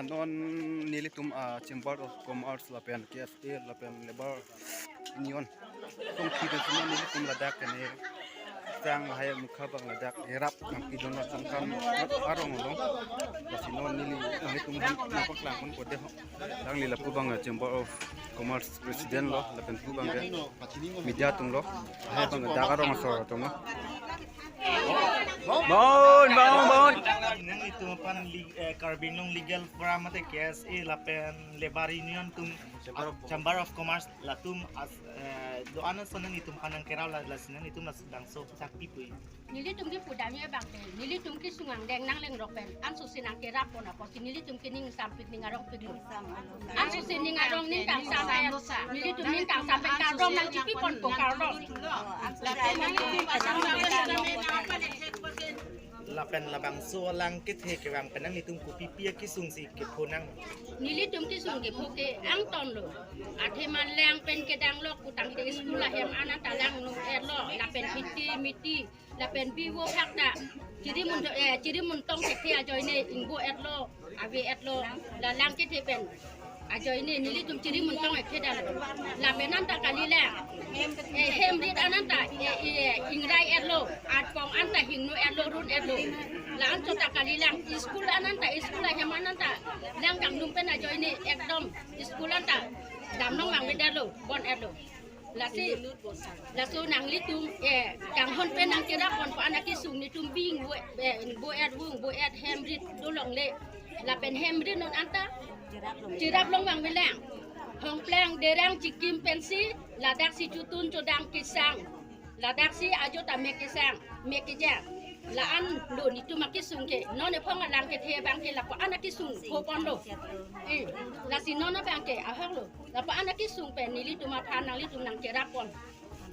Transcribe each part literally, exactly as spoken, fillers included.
Non nelitum, ah, Chamber of Commerce lapen K S A lapen Labour Union songkli pen si non nelitum ladak kene sang lahai mukha abang ladak erap nangpidun lo sangkam arong lo. Lasi non neli nelitum han nangpaklang ponpo dei ho. Alangli lapu abang, ah, Chamber of Commerce President lo lapen pu abang ke media atum lo. Lahai abang dak arong asor atum lo. Bon, bon, bon. Nanglitum aphan le-, eh, Karbi Anglong Legal Forum mate K S A lapen Labour Union atum, Chamber of Commerce latum as, eh, do-an ason nanglitum aphan nangkerap la, lasi nanglitum labangso sak pi pu. Nelitum kepudamji abang ke, nelitum kesung angdeng nanglengrok pen ansose nangkerap pon apotsi nelitum kening sampik ning arong piklo. Ansose ning arong ning kangsam pen, nelitum ning kangsam pen kardom nangchipi ponpo kardom. Lapen labangso alang kethe kevang pen nanglitum kopipi akesung si kepho nang? Nelitum kesung kepho ke angton lo. Athema lang pen kedang lok putangte school ahem an anta langno-etlo, lapen hiti miti lapen bivo phak ta chiri mun, eh, chiri muntong kethe ajoine ingbo-etlo, ave-etlo, la lang kethe pen ajoine nelitum chiri muntong ekthe dam. Lapen anta kalilang, eh, hem rit an anta, eh, eh, ingrai-etlo, atpong anta hingno-etlo, run-etlo. La anchot ta kalilang, school an anta, school ahem an anta lang kangnum pen ajoine ekdom school anta damnong mangvedetlo, bon-etlo. Lasi, laso nanglitum, eh, kanghon pen nangkerap ponpo an akesung, netum bing bo, eh, bo-et vung, bo-et hem rit dolongle. Lapen hem rit non anta chirap long vangvelang. Hongplang derang chikim pensi, ladaksi chotun chodang kesang. Ladaksi ajo ta mek kesang, mek kejang. La-an lo netum akesung ke, non ephong alang kethe abang ke lapu-an akesung pho ponlo. Eh, lasi non abang ke ahok lo. Lapu-an akesung pen nelitum aphan nanglitum nangkerap pon.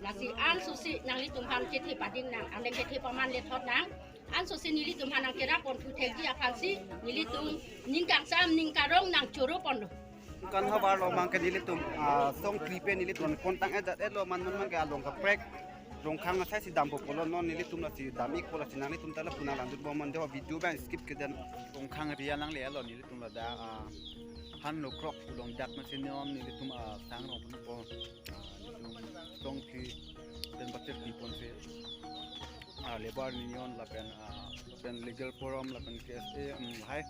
Lasi ansose nanglitum aphan kethe pading nang, ane kethe paman lethot nang. Ansose nelitum aphan nangkerap pon thu thekji aphansi nelitum ning kangsam ning karong nangchoro ponlo. Kan havar lo abang ke nelitum, ah, songkli pen nelitum kontang edat etlo man man man ke along kaprek. Rongkhang asai si dampo pulo, non nelitum lasi dam-ikpo, lasi nanglitum ta lapu nanglang dun bom non dei ho, video abang skip ke den. Rongkhang area nangle-etlo nelitum ladak, ah, han lo krok pu along dak masi non nelitum, ah, sang rong ponpo, ah, nelitum songkli pen batir pi ponsi, ah, Labour Union lapen, ah, lapen Legal Forum lapen K S A, um, hai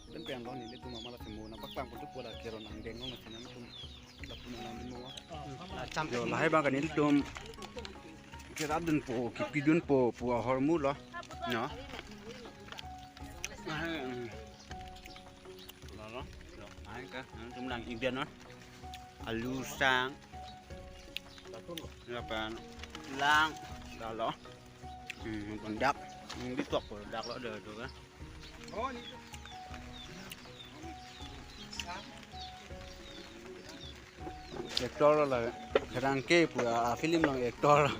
pen pen lo nelitum amat lasi mo nangpaklang ponpo la keron angdeng lo masi nangtum lapu nanglang dun mo. Yo, lahai abang ke nelitum kerap dunpo, kipi dunpo pu ahormu lo. No. Lahai, um, lo lo. Lo, lahai ke nangtum lang-ik dei non. Alu sang. Lapen lang. Lo lo. Hmm, bondak. Hmm, ditok bondak lo dei do ke. Actor lo la, Kerangke pu a film along actor.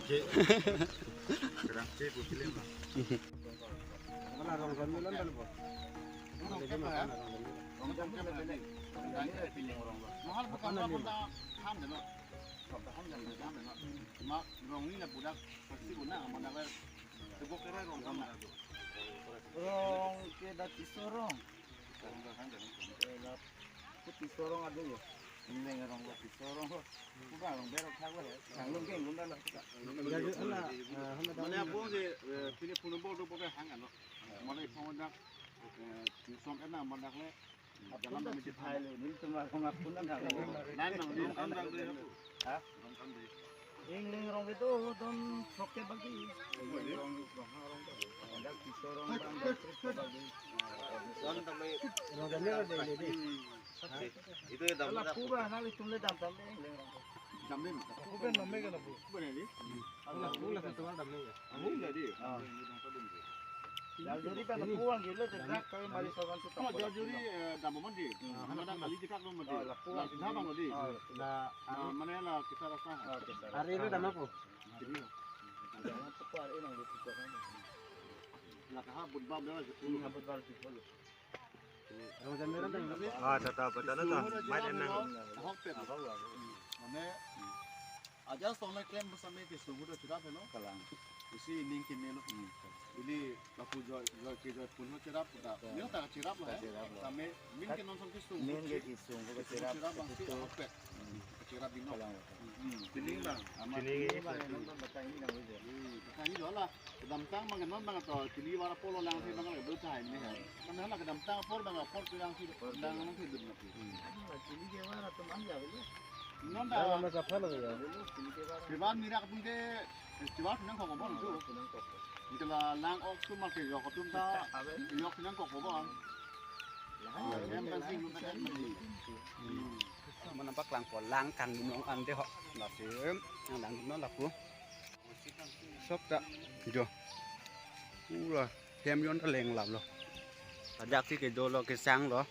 Kerangke pu film lo. Mahal bukan berapa, ham dei lo. Berapa ham dei lo. Cuma rong ni la budak pasti guna amat ada. Tebok kira rong kam. Rong ke dak Tisorong. Rong dak kan dak. Eh, dak ke Tisorong aduh yo. Ingleng rong dak Tisorong. Bukan rong berok thak lah. Yang lung ke guna lah. Jadi, ala, ah, hana dak. Mane apo je, eh, pini phone number do pakai hang ano. Mane phone dak, eh, som ena manak le. Apun dak si thai lo, nelitum arong apun dak. Nan nang di, nan nang di. Ha? Ingleng rong itu don sok ke bagi. Ingleng rong, rong ha rong bagi. Ada Tisorong bang, ada Tris bagi. Rong dam lo dei, dei. Itu ya dam. Ala dak. Kuba, nang itum le dam dam dei, Ingleng rong. Dam dei. Kuba dam dei kan, Bu? Kuba dei. Ala kuba lah satu dam dei. Amu enggak di. Ah. Jaljuri pen puang gilo te dak kami mari sawan tu. Kalau jaljuri, eh, dam mandi. Hmm. Hana dak kali jekak lo mandi. Oh, lapu. Lah, dah bang mandi. Oh, lah. Nah, mana lah kita rasa. Oh, kita rasa. Hari ini dam apo? Hari ini. Dam apo hari ini? Lah, kaha budbam dah sepuluh. Hmm, budbam sepuluh. Rong jam meran tang. Ah, tata, tata, tata. Mai tenang. Ahok pen. Ahok lah. Mane, aja song le klem bersama ke sungguh dah sudah pen, no? Kalang. Isi ning keme lo. Hmm. Ili lapu joy, joy ke joy punho cherap da. Ya. Neo ta cherap lo hai. Cherap lo. Tame min ke non son kesung. Min ke kesung, ko cherap, cherap bang si cherap. Ahok pet. Hmm. Cherap dino. Kalang. Hmm. Pining bang. Ama pining pining bang, bang. Non bang batai ini nang uji. Hmm. Batai ini dola. Kedamtang bang non bang to chili wara polo lang si bang ke do tai ini hai. Kan hala kedamtang apor bang apor tu lang si. Apor lang tu lang. Nang si dun napi. Hmm. Chili ke wara tu manja beli. Non da. Dalam masa apa lagi ya? Chili ke wara. Keban mirak pun ke Festival pinang kok kobon tu. Pinang kok. Ito la lang ok tu ma kejok atum ta. Yok pinang kok kobon. Lang. Em pensi lu kan em pensi. Hmm. Mana nampak lang ko lang kan binong ante ho. Lasim yang lang no lapu. Sop ta. Jo. Pura hem yon ta leng lap lo. Ajak si kedo lo kesang lo.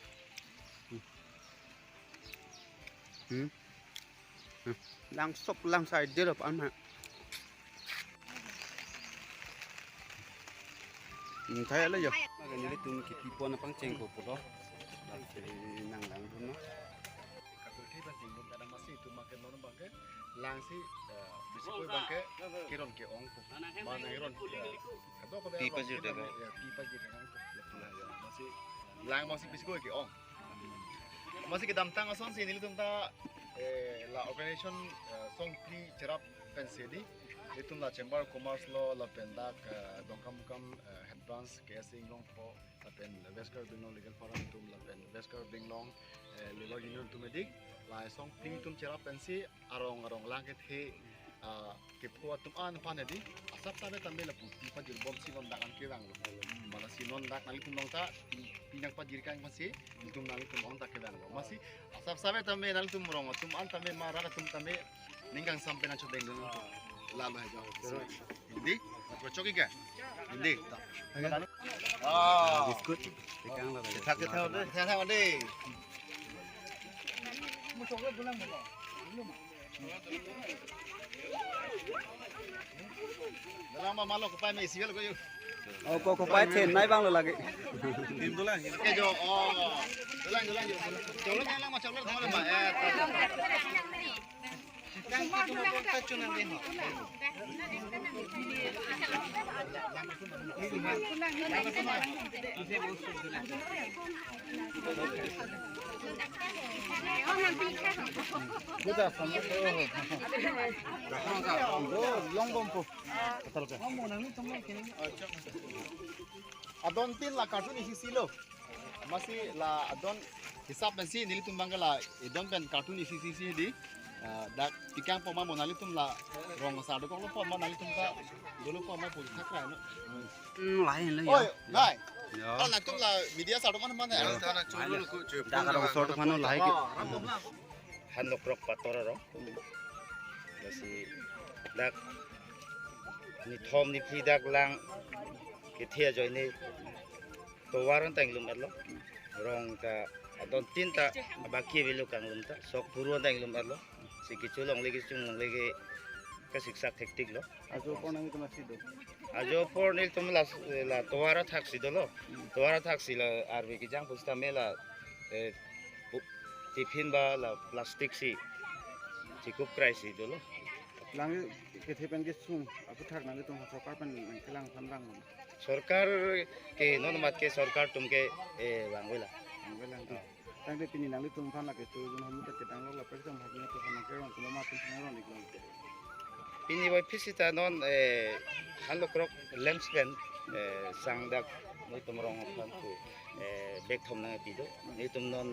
Hmm. Hmm. Langsop langsai delo pan ma. Hmm, thai ala jo. Makan nelitum kipi pon apang chengko pulo. Nang langdun no. Katur ke ba chengdun kadang masi itum makan non bangke. Langsi, eh, bisi koi bangke keron ke-ong ko. Mana keron. Kadokave pipa jir dega. Ya, pipa jir dega ko. Ya, masi lang masi bisi koi ke-ong. Masi kedamtang asonsi nelitum ta, eh, la organization, eh, songphli cherap pensi di. Nelitum la Chamber of Commerce lo lapen dak, eh, Dongkamukam, eh, Head Branch K S A Inglongpo lapen West Karbi Anglong Legal Forum atum lapen West Karbi Anglong, eh, Labour Union atum edik la songphli atum cherap pensi arong arong lang kethe, ah, kepho atum an aphan edi asap save tame lapu pipa jir bomsi non dak an kevang lo. Mana si non dak nanglitum nong ta pi-, pinang pajir kang masi itum nanglitum ong ta kevang lo. Masi asap save tame nanglitum rong atum an tame ma rat atum tame ning kangsam pen achu dengdun. Lalo hai jao. Hindi? Kocok ika? Hindi. Ah. Biscuit. Tikang lo. Thak thak de. Thak thak de. Dalam ma malo kopai me sial ko yu. Oh, ko kopai then nai bang lo lagi. Tim dolang. Ke jo. Oh. Dolang dolang jo. Chocolate lang ma chocolate thang ma. Eh. Adon tin la carton isi isi lo. Masi la adon hisap pensi nelitum bangke la adon pen carton isi isi isi di. Ah, dak tikang po ma mo nanglitum la rong asar dokok lo po ma nanglitum ta dolo po ma pu thak rai no. Hmm, lahai lo ya. Oi, bhai. Ya. Kalau nanglitum la media asar do mana mana. Ya. Dak rong asar do mana lahai ke. Han Lokrok Pator arong. Lasi dak nithom niphli dak lang kethe ajoine tovar an ta inglum-etlo. Rong ta adon tin ta abaki avelo kanglum ta sok puru an ta inglum-etlo. Si kecho longle kechung longle ke kasiksak thektik lo. Ajo apor nangtum lasi do. Ajo apor nelitum la, la tovar athak si dolo. Tovar athak si la arve kejang pusitame la, eh, pu-, tiffin ba la plastic si chikup krai si dolo. Lang kethe pen kesung aputhak nanglitum sorkar pen nangkelang aphan vang. Sorkar ke non mat ke sorkar atum ke, eh, vangvela. Vangvela. Oh. Tangte pini nanglitum aphan lake tu jun hamu ta kedang lo la pek jam hak ni tu aphan nangkerong kuma ma atum nangkerong dik lo. Pini boy pisi ta non, eh, Han Lokrok lamps pen, eh, sang dak nelitum rong aphan tu, eh, bag thom nangpi do. Nelitum non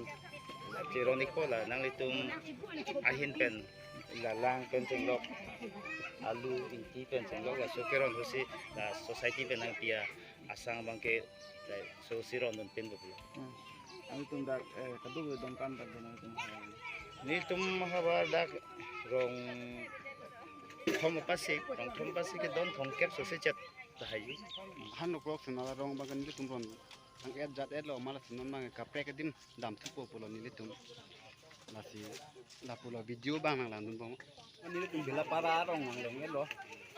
la cherong-ikpo la nanglitum ahin pen la lang pen chenglok alu ingti pen chenglok laso keron husi la society pen nangpi asang abangke laso si rondun pen pulo. Hmm. Nanglitum dak, eh, kadokave don kan dak don nanglitum havar. Nelitum havar dak rong thom apasi, rong thom apasi ke don thomkep so se chet tahai. Han Lokrok sena rong abangke nelitum ron. Ang et jat et lo mala sinon mang kaprek adim dam thupo pulo nelitum. Lasi lapu lo video abang nang langdun bom. Nelitum Belapara arong nangleng lo.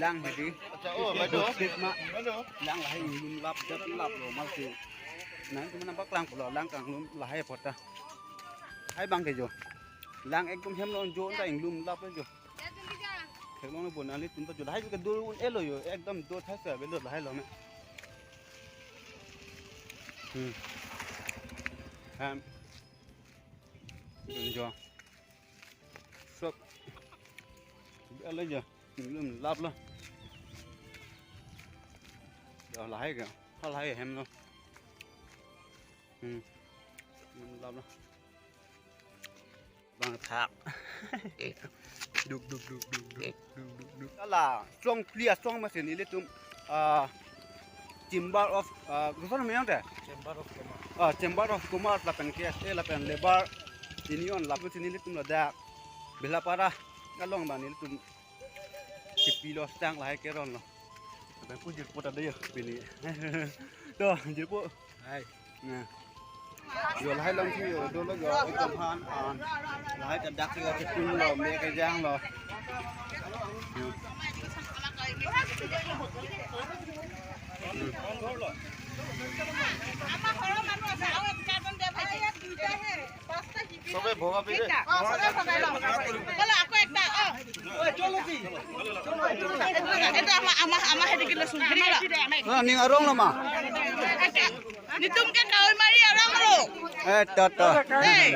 Lang hedi. Acha, oh, baido. Stigma. Baido. Lang lahai inglum lap jat lap lo masi. Nangtum nangpaklang pulo lang kanglum lahai apot ta. Hai bang ke jo. Lang ekdom hem lo jo ta inglum lap lo jo. Theklong lo bon nelitum ta jo lahai jo kedo un-elo jo. Ekdom do thai sa belo lahai lo me. Hmm. Hem. Dun jo. Sop. Ala jo. Lum lap lo. Jo lahai ke. Hal hai hem lo. Hmm. Lum lap lo. Bang thak. Duk, duk, duk, duk, duk, duk, duk, duk. Ala, strong, clear, strong masi nelitum, ah, Chamber of, ah, koson nang te? Chamber of Commerce. Ah, Chamber of Commerce lapen K S A lapen Labour Union lapusi nelitum ladak Bhelapara along abang nelitum chepilo, sang lahai keron lo. Lapen pu jirpo ta dei jo pini. To, jirpo. Hai. Nah. Jo lahai long si jo dolo jo itum aphan, ah, lahai ta dak si jo chetun lo, me kejang lo. Jo. সবে ভগাবি দে। কেইটা? অ, সবে ভগাই লওক। ব'লা, আকৌ একটা, অ। এইটো, এইটো আমাৰ, আমাৰ, আমাৰ হেৰি কিলো চোন, হেৰি kilo. Nang arong lo ma? Nitum ke kawimari arong lo. Eh, to, to. Eh.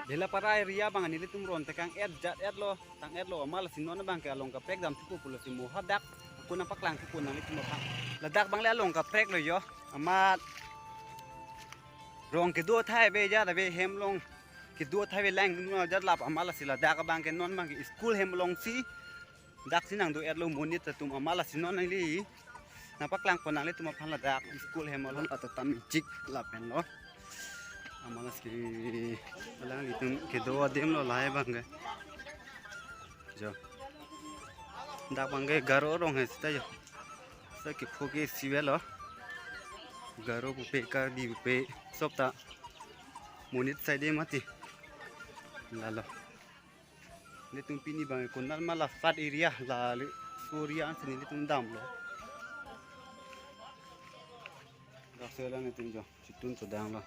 Bhelapara area abang nelitum ron tekang et jat et lo, tang et lo, amat lasi non abang ke along kaprek damthupo pulo si mo hadak, ako nangpaklang thupo nanglitum aphan. Ladak abang le along kaprek lo jo, amat rong kedo thai ave jat ave hem along kedo thai ave lang no jat lap amat lasi ladak abang ke non abang ke school hem along si dak si nangdo et lo monit atum amat lasi non nangli nangpaklangpo nanglitum aphan ladak school hem along atotam ijik lapen lo. Amat lasi alanglitum kedo adim lo lahai abang ke. Jo. Dak abang ke Garo arong he seta jo. Sa kepho ke sive lo. Garo pupe, Karbi pupe, sop ta monit side mati. Lalo. Nelitum pini abang konat ma la flood area la le, so area ansi nelitum damlo. Dak si la nelitum jo chetun chodang lo.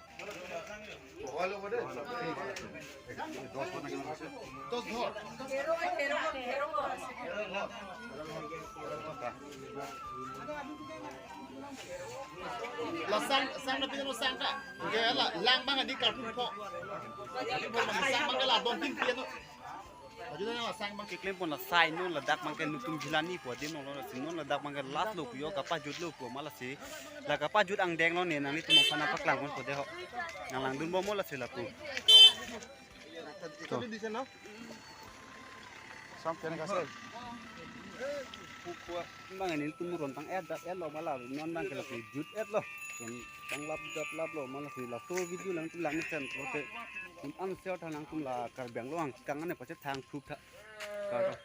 La sang, sang na pino sang ta. Oke, la lang abang adi kartu po. Adi po abang sang abang la don tin piano. Aju na sang abang keklem pon la sai non ladak abang ke nelitum jilani po adim lo lasi non ladak abang ke last lo pu jo kapajut lo pu amat lasi. La kapajut angdeng lo ne nanglitum aphan nangpaklangponpo dei ho. Nang langdun bom mo lasi lapu. To. Sam kena kasih. Pu pu abang nelitum ron tang et jat et lo ma la non abang ke lapu jut et lo. Tang lap jat lap lo amat lasi laso video nangtum lang ni sen pote. Nangtum an share tha nangtum la Karbi Anglong angkang ane pachethang thup tha. Kardom.